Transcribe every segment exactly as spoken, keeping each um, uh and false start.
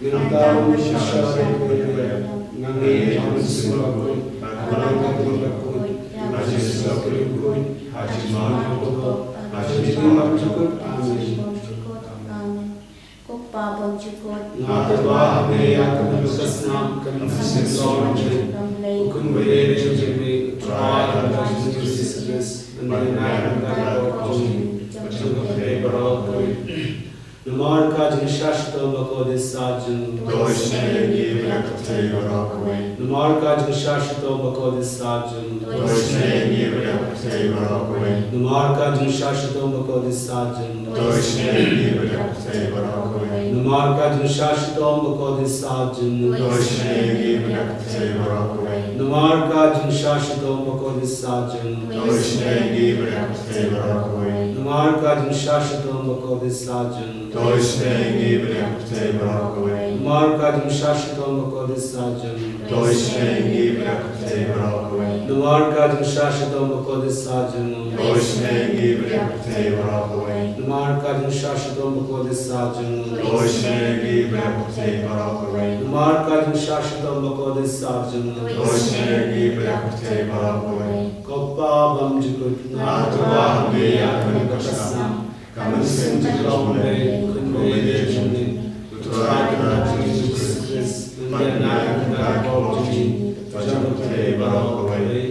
Nangta u mynsiem sha ka ïing, ngan ïeng ha u mynsiem bakhuid, ha ka balang ka ding bakhuid, ha Jisu bakhuid, ha jingma u pop, ha jingim bymjukut. Amen. Amen. Ko Kpa bymjukut, nga tyrwa ha me ïa ka mynsiem bakhuid, ka mynsiem bakhuid, u khun ba ïeit jong me, u Trai ka Jisu Khrist, ban ïaid lem bad ka pop jong ngi, bad jong phi baroh kawei. Namar ka jingshah shitom bakhuid jong u. To ïohsngew ïa ngi bad ïa ka pyrthei baroh kawei. Namar ka jingshah shitom bakhuid jong u. To ïohsngew ïa ngi bad ïa ka pyrthei baroh kawei. Namar ka jingshah shitom bakhuid jong u. To ïohsngew ïa ngi bad ïa ka pyrthei baroh kawei. Namar ka jingshah shitom bakhuid jong u. To ïohsngew ïa ngi bad ïa ka pyrthei baroh kawei. Namar ka jingshah shitom bakhuid jong u. To ïohsngew ïa ngi bad ïa ka pyrthei baroh kawei. Namar ka jingshah shitom bakhuid jong u. To ïohsngew ïa ngi bad ïa ka pyrthei baroh kawei. Namar ka jingshah shitom bakhuid jong u. To ïohsngew ïa ngi bad ïa ka pyrthei baroh kawei. Namar ka jingshah shitom bakhuid jong u. To ïohsngew ïa ngi bad ïa ka pyrthei baroh kawei. Namar ka jingshah shitom bakhuid jong u. To ïohsngew ïa ngi bad ïa ka pyrthei baroh kawei. Namar ka jingshah shitom bakhuid jong u. To ïohsngew ïa ngi bad ïa ka pyrthei baroh kawei. Ko Kpa bymjukut, nga tyrwa ha me ïa ka mynsiem bakhuid, ka mynsiem jinglong blei, u khun ba ïeit jong me, u Trai ka Jisu Khrist, ban ïaid lem bad ka pop jong ngi, bad jong ka pyrthei baroh kawei.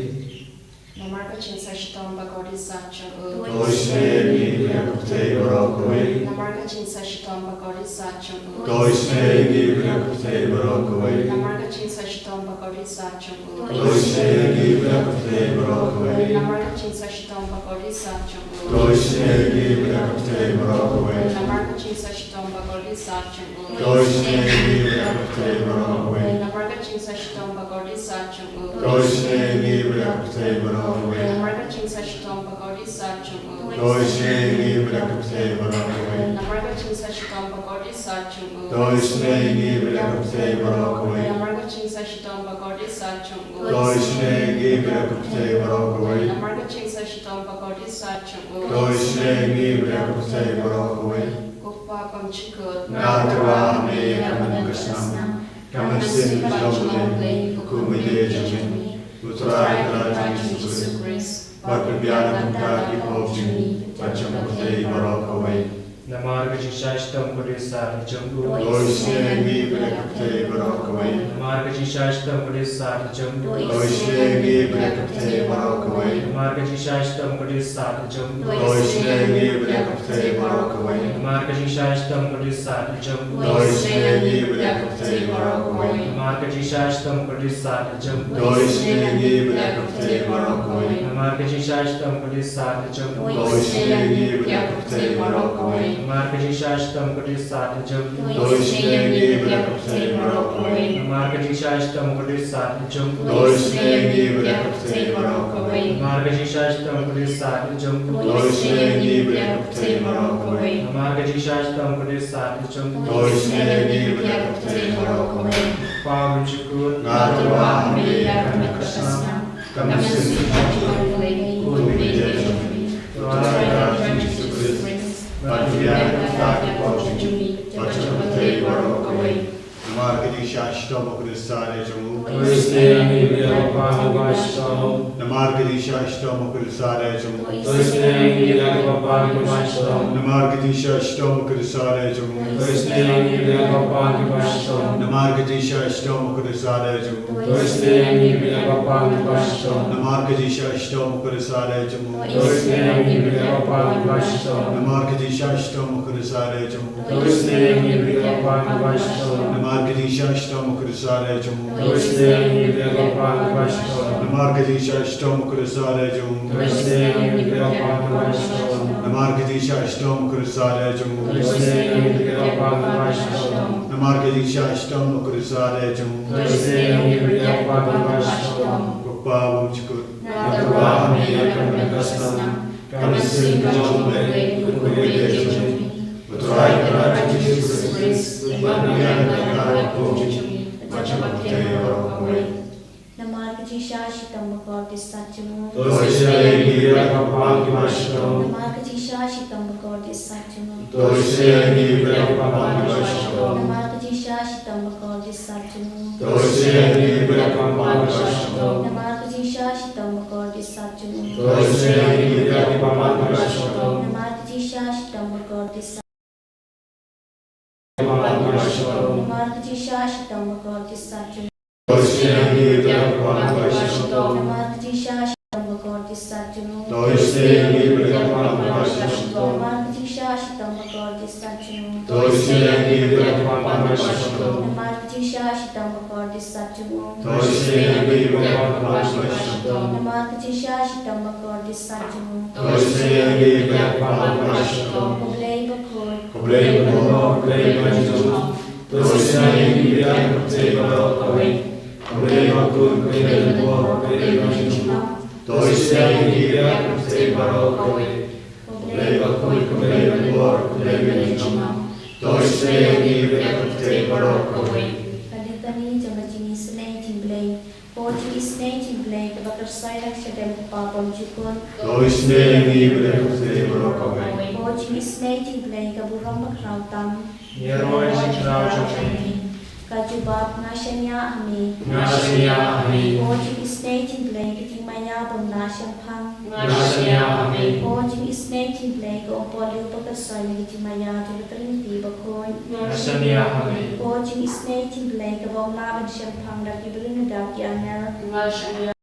Namar ka jingshah shitom bakhuid jong u. To ïohsngew ïa ngi bad ïa ka pyrthei baroh kawei. Namar ka jingshah shitom bakhuid jong u. To ïohsngew ïa ngi bad ïa ka pyrthei baroh kawei. Namar ka jingshah shitom bakhuid jong u. To ïohsngew ïa ngi bad ïa ka pyrthei baroh kawei. Namar ka jingshah shitom bakhuid jong u. To ïohsngew ïa ngi bad ïa ka pyrthei baroh kawei. Namar ka jingshah shitom bakhuid jong u. To ïohsngew ïa ngi bad ïa ka pyrthei baroh kawei. Namar ka jingshah shitom bakhuid jong u. To ïohsngew ïa ngi bad ïa ka pyrthei baroh kawei. Namar ka jingshah shitom bakhuid jong u. To ïohsngew ïa ngi bad ïa ka pyrthei baroh kawei. Namar ka jingshah shitom bakhuid jong u. To ïohsngew ïa ngi bad ïa ka pyrthei baroh kawei. Namar ka jingshah shitom bakhuid jong u. To ïohsngew ïa ngi bad ïa ka pyrthei baroh kawei. Namar ka jingshah shitom bakhuid jong u. To ïohsngew ïa ngi bad ïa ka pyrthei baroh kawei. Ko Kpa bymjukut, nga tyrwa ha me ïa ka mynsiem bakhuid, ka mynsiem jinglong blei, u khun ba ïeit jong me, u Trai ka Jisu Khrist, ban pynbiang na ka bynta ki pop jong ngi, bad jong ka pyrthei baroh kawei. Namar ka jingshah shitom bakhuid jong u. To ïohsngew ïa ngi bad ïa ka pyrthei baroh kawei. Namar ka jingshah shitom bakhuid jong u. To ïohsngew ïa ngi bad ïa ka pyrthei baroh kawei. Namar ka jingshah shitom bakhuid jong u. To ïohsngew ïa ngi bad ïa ka pyrthei baroh kawei. Namar ka jingshah shitom bakhuid jong u. To ïohsngew ïa ngi bad ïa ka pyrthei baroh kawei. Namar ka jingshah shitom bakhuid jong u. To ïohsngew ïa ngi bad ïa ka pyrthei baroh kawei. Namar ka jingshah shitom bakhuid jong u. To ïohsngew ïa ngi bad ïa ka pyrthei baroh kawei. Namar ka jingshah shitom bakhuid jong u. To ïohsngew ïa ngi bad ïa ka pyrthei baroh kawei. Namar ka jingshah shitom bakhuid jong u. To ïohsngew ïa ngi bad ïa ka pyrthei baroh kawei. Namar ka jingshah shitom bakhuid jong u. To ïohsngew ïa ngi bad ïa ka Namar ka jingshisha shitom ka dei sat ka jong u. To isynei ïa ngi bad ïa ka pyrthei baroh kawei. Kpa bymjukut. Nga tyrwa ha me ïa ka met ka snam. Ka mynsiem ka jong u Blei. Khun bynta jong me. Trai Jisu Khrist. Ban pynbiang ïa ka bynta ki pop jong ngi bad jong ka pyrthei baroh kawei. Namar ka jingshisha shitom u Khrist u Trai jong u. To isynei ïa ngi bad ïa ka Kpa kaba shitom. Namar ka jingshisha shitom u Khrist u Trai jong u. To isynei ïa ngi bad ïa ka Kpa kaba shitom. Namar ka jingshisha shitom u Khrist u Trai jong u. To isynei ïa ngi bad ïa ka Kpa kaba shitom. Namar ka jingshisha shitom u Khrist u Trai jong u. To isynei ïa ngi bad ïa ka Kpa kaba shitom. Namar ka jingshisha shitom u Khrist u Trai jong u. To isynei ïa ngi bad ïa ka Kpa kaba shitom. Namar ka jingshisha shitom u Khrist u Trai jong u. To isynei ïa ngi bad ïa ka Kpa kaba shitom. Namar ka jingshisha shitom u Khrist u Trai jong u. To isynei ïa ngi bad ïa ka Kpa kaba shitom. Namar ka jingshisha shitom u Khrist u Trai jong u. To isynei ïa ngi bad ïa ka Kpa kaba shitom. Namar ka jingshisha shitom u Khrist u Trai jong u. To isynei ïa ngi bad ïa ka Kpa kaba shitom. Namar ka jingshisha shitom u Khrist u Trai jong u. To isynei ïa ngi bad ïa ka Kpa kaba shitom. Ko Kpa bymjukut. Nga tyrwa ha me ïa ka met ka snam. Ka mynsiem ka jong u Blei. Khun bynta jong me. Ko Trai Jisu Khrist. Ban pynbiang ïa ka bynta ki pop jong ngi bad jong ka pyrthei baroh kawei. Namar ka jingshisha shitom bakordit sat jong u. To isynei ïa ngi bad ïa ka Kpa kaba shitom. Namar ka jingshisha shitom bakordit sat jong u. To isynei ïa ngi bad ïa ka Kpa kaba shitom. Namar ka jingshisha shitom bakordit sat jong u. To isynei ïa ngi bad ïa ka Kpa kaba shitom. Namar ka jingshisha shitom bakordit sat jong u. To isynei ïa ngi bad ïa ka Kpa kaba shitom. Namar ka jingshisha shitom bakordit sat. Namar ka jingshisha shitom bakordit sat jong u. To isynei ïa ngi bad ïa ka Kpa kaba shitom. Namar ka jingshisha shitom bakordit sat jong u. To isynei ïa ngi bad ïa ka Kpa kaba shitom. Namar ka jingshisha shitom bakordit sat jong u. To isynei ïa ngi bad ïa ka Kpa kaba shitom. Namar ka jingshisha shitom bakordit sat jong u. To isynei ïa ngi bad ïa ka Kpa kaba shitom. Namar ka jingshisha shitom bakordit sat jong u. To isynei ïa ngi bad ïa ka Kpa kaba shitom. Ko Blei bakhuid. Ko Blei ba bymjukut, ko Blei ba jingjop. To isynei ïa ngi bad ïa ka pyrthei baroh kawei. Ko Blei bakhuid, ko Blei ba bymjukut, ko Blei ba jingjop. To isynei ïa ngi bad ïa ka pyrthei baroh kawei. Ko Blei bakhuid, ko Blei ba bymjukut, ko Blei ba jingjop. To isynei ïa ngi bad ïa ka pyrthei baroh kawei. Ka Litani jong ka jingisynei jong u Blei. Ko jingisynei jong u Blei kaba kyrsoi lang shadem, ko Kpa bymjukut. To isynei ïa ngi bad ïa ka pyrthei baroh kawei. Ko jingisynei jong u Blei ka burom bakhraw tam. Ïaroh ïa ka jingkhraw jong me. Ka jubab, nga shaniah ha me. Nga shaniah ha me. Ko jingisynei jong u Blei ka jingmaïa bym lah shemphang. Nga shaniah ha me. Ko jingisynei jong u Blei ka umpohliew ba kyrsoi na ka jingmaïa jong ka Triniti bakhuid. Nga shaniah ha me. Ko jingisynei jong u Blei kaba ym lah ban shemphang da ki briew ne da ki angel. Nga shaniah.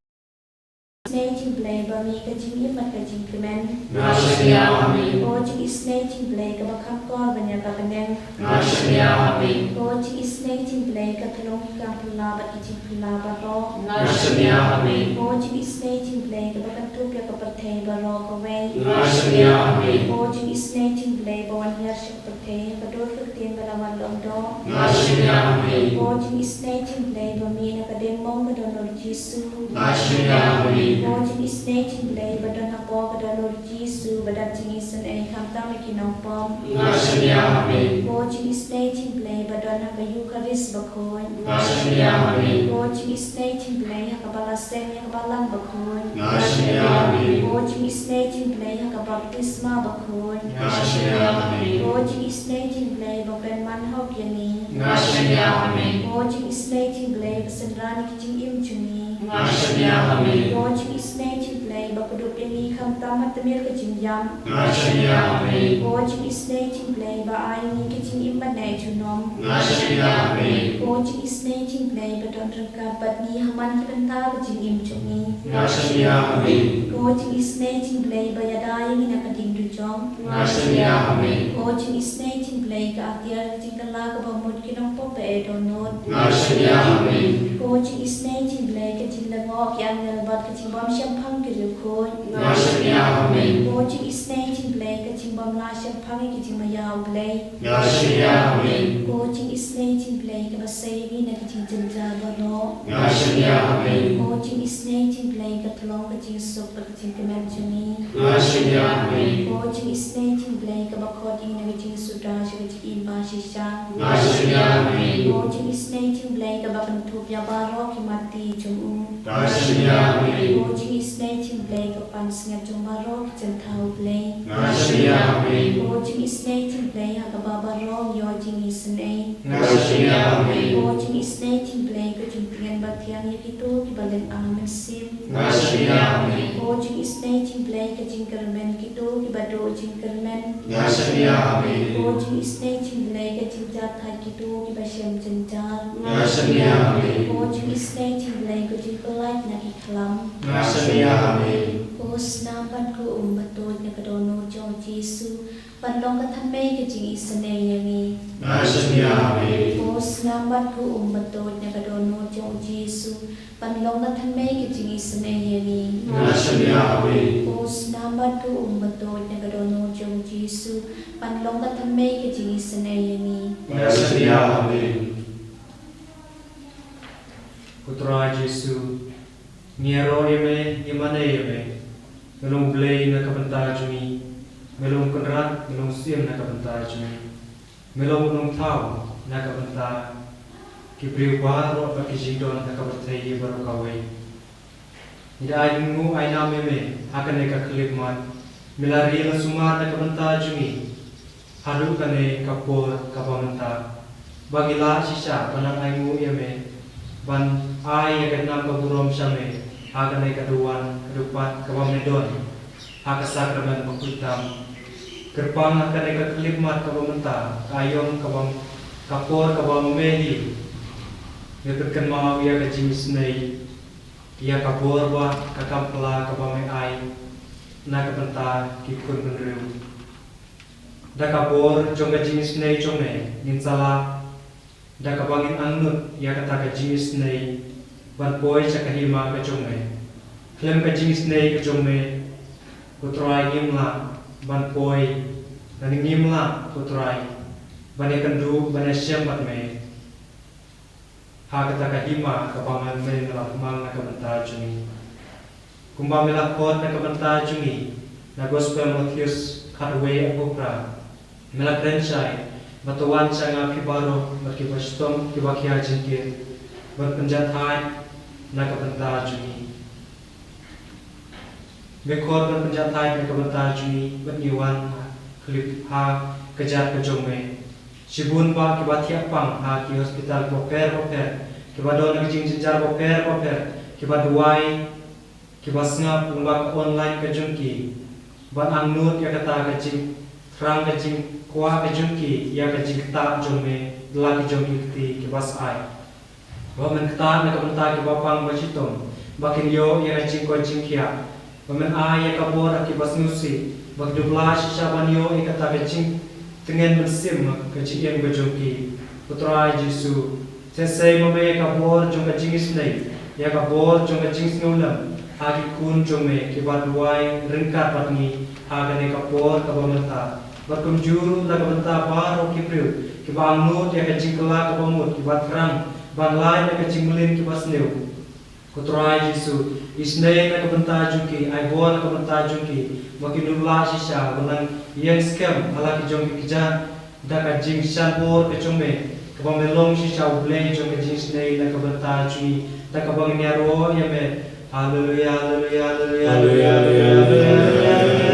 Isynei jong u Blei ba mih ka jingim bad ka jingkmen. Nga shaniah ha me. Ko jingisynei jong u Blei kaba kham kor ban ïa ka bneng. Nga shaniah ha me. Ko jingisynei jong u Blei ka tlung ki kam phylla bad ki jingphylla baroh. Nga shaniah ha me. Ko jingisynei jong u Blei kaba kyntup ïa ka pyrthei baroh kawei. Nga shaniah ha me. Ko jingisynei jong u Blei ba wan hiar sha ka pyrthei ha ka dur ka ktien ba la wan long doh. Nga shaniah ha me. Ko jingisynei jong u Blei ba mih na ka diengmong ka don u Lord Jisu. Nga shaniah ha me. Ko jingisynei jong u Blei ba don hapoh ka don u Lord Jisu ba dap jingisynei khamtam ïa ki nongpop. Nga shaniah ha me. Ko jingisynei jong u Blei ba don ha ka Eukharist bakhuid. Nga shaniah ha me. Ko jingisynei jong u Blei ha kaba la seng ïa ka balang bakhuid. Nga shaniah ha me. Ko jingisynei jong u Blei ha ka baptisma bakhuid. Nga shaniah ha me. Ko jingisynei jong u Blei ba pynman hok ïa ngi. Nga shaniah ha me. Ko jingisynei jong u Blei ba synran ïa ki jingim jong ngi. Nga shaniah ha me. Ko jingisynei jong u Blei ba kdup ïa ngi khamtam ha tmier ka jingïap. Nga shaniah ha me. Ko jingisynei jong u Blei ba ai ïa ngi ka jingim ban neh junom. Nga shaniah ha me. Ko jingisynei jong u Blei ba don ryngkat bad ngi ha man ki bynta ka jingim jong ngi. Nga shaniah ha me. Ko jingisynei jong u Blei ba ïada ïa ngi na ka ding dujok. Nga shaniah ha me. Ko jingisynei jong u Blei ka atiar ka jingkylla kaba mut ki nongpop ba eh dohnud. Nga shaniah ha me. Ko jingisynei jong u Blei ka jinglyngngoh ki angel bad ka jingbym shemphang ki riewkhuid. Nga shaniah ha me. Ko jingisynei jong u Blei ka jing bym lah shemphang ïa ki jingmaïa U Blei. Nga shim ïa, amen. Ko jingisynei jong U Blei kaba sei ïa ngi na ki jingjynjar baroh. Nga shim ïa, amen. Ko jingisynei jong U Blei ka tyllong ka jingsuk bad ka jingkmen jong ngi. Nga shim ïa, amen. Ko jingisynei jong U Blei kaba khot ïa ngi na ka jingsuda sha ka jingim ba shisha. Nga shim ïa, amen. Ko jingisynei jong U Blei kaba kynthup ïa baroh ki mati jong u. Nga shim ïa, amen. Ko jingisynei jong U Blei ka pansngiat jong baroh ki jingthaw U Blei. Nga shim ïa, amen. Ko jingisynei jong U Blei ha kaba baroh ngi ïoh jingisynei. Nga shim ïa, amen. Ko jingisynei jong U Blei ka jingtngen bathiang ïa kito kiba lyngkhuh mynsiem. Nga shim ïa, amen. Ko jingisynei jong U Blei ka jingkyrmen kito kiba duh jingkyrmen. Nga shim ïa, amen. Ko jingisynei jong U Blei ka jingjahthait kito kiba shem jynjar. Nga shim ïa, amen. Ko jingisynei jong U Blei ka jingpyllait na ki khlam. Nga shim ïa, amen. Ko snam bad ko um ba tuid na ka dohnud jong U Jisu ban long ka thymmei ka jingisynei ïa ngi. Nga shim ïa, amen. Ko snam bad ko um ba tuid na ka dohnud jong U Jisu ban long ka thymmei ka jingisynei ïa ngi. Nga shim ïa, amen. Ko snam bad ko um ba tuid na ka dohnud jong U Jisu ban long ka thymmei ka jingisynei ïa ngi. Nga shim ïa, amen. Ko Trai Jisu, ngi ïaroh ïa me, ngi mane ïa me. Me long Blei na ka bynta jong ngi. Me long Kynrad, me long Syiem na ka bynta jong ngi. Me long Nongthaw na ka bynta ki briew baroh bad ki jingdon ha ka pyrthei baroh kawei. Ngi da ai lyngngoh ai nam ïa me ha kane ka khyllipmat. Me la ri la sumar na ka bynta jong ngi haduh kane ka por kaba mynta, ba ngi lah shisha ban nang ainguh ïa me, ban ai ïa ka nam ka burom sha me ha kane ka duwan ka dupat kaba me don ha ka sakramen bakhuid tam. Kyrpang ha kane ka khyllipmat kaba mynta, ka aïom kaba, ka por kaba me hi, me pynkynmaw ïa ka jingisynei, ïa ka bor bad ka kam pla kaba me ai na ka bynta ki khun bynriew. Da ka bor jong ka jingisynei jong me ngin sa lah, da kaba ngin angnud ïa kata ka jingisynei, ban poi sha ka hima ka jong me. Khlem ka jingisynei ka jong me, ko Trai, ngim lah ban poi, lane ngim lah, ko Trai, ban ïakynduh, ban ïashem bad me ha kata ka hima kaba me la mang na ka bynta jong ngi. Kumba me la khot na ka bynta jong ngi na Gospel Mathaios khatwei, arphew phra, me la kren shai, ba to wan sha nga phi baroh bad kiba shitom, kiba khia jingkit, ban pynjahthait na ka bynta jong ngi. Me khot ban pynjahthait na ka bynta jong ngi, bad ngi wan ha khyllipmat ha ka jaka ka jong me. Shibun bah kiba thiah pang ha ki hospital bapher bapher, kiba don ha ki jingjynjar bapher bapher, kiba duwai, kiba sngap lyngba ka online ka jong ki, ban angnud ïa kata ka jingthrang, ka jingkwah ka jong ki ïa ka jingktah jong me da la ki jong ki kti kiba shai. Ba men ktah na ka bynta kiba pang ba shitom, ba kin ïoh ïa ka jingkoit jingkhiah. Ba men ai ïa ka bor ha kiba sngewsih, ba kin dup lah shisha ban ïoh ïa kata ka jingtngen mynsiem ha ka jingim ka jong ki. Ko Trai Jisu, sngewsih ma me ïa ka bor jong ka jingisynei, ïa ka bor jong ka jingsngewlem ha ki khun jong me kiba duwai ryngkat bad ngi ha kane ka por kaba mynta. Bad kumjuh ruh na ka bynta baroh ki briew kiba angnud ïa ka jingkylla kaba mut, kiba thrang ban lait na ka jingmlien kiba sniew. Ko Trai Jisu, isynei na ka bynta jong ki, ai bor na ka bynta jong ki, ba kin dup lah shisha ban nang ïeng skhem ha la ki jong ki kjat da ka jingshan bor ka jong me, kaba me long shisha U Blei jong ka jingisynei na ka bynta jong ngi, da kaba ngin ïaroh ïa me. Haleluya, haleluya, haleluya, haleluya, haleluya.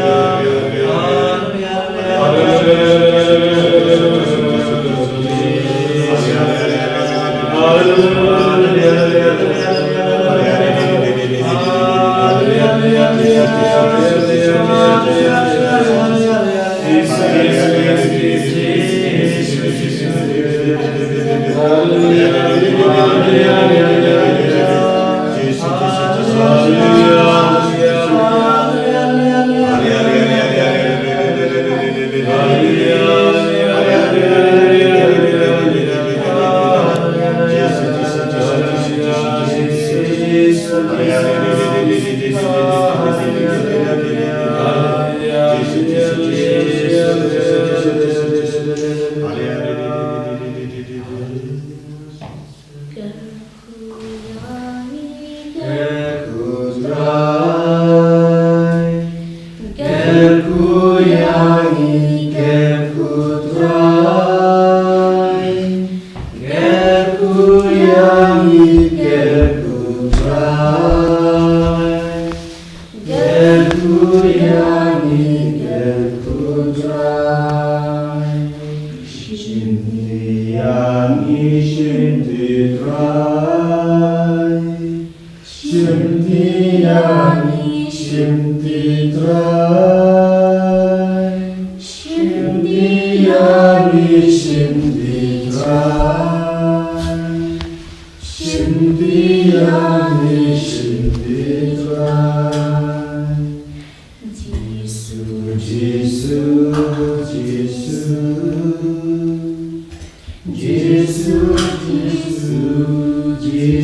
Kyrkhu ïa ngi, kyrkhu Trai. Shimti ïa ngi, shimti Trai. Shimti ïa ngi, shimti Trai. Shimti ïa ngi, shimti Trai. Shimti ïa ngi, shimti Trai. Jisu, Jisu, Jisu. Jisu, Jisu, Jisu.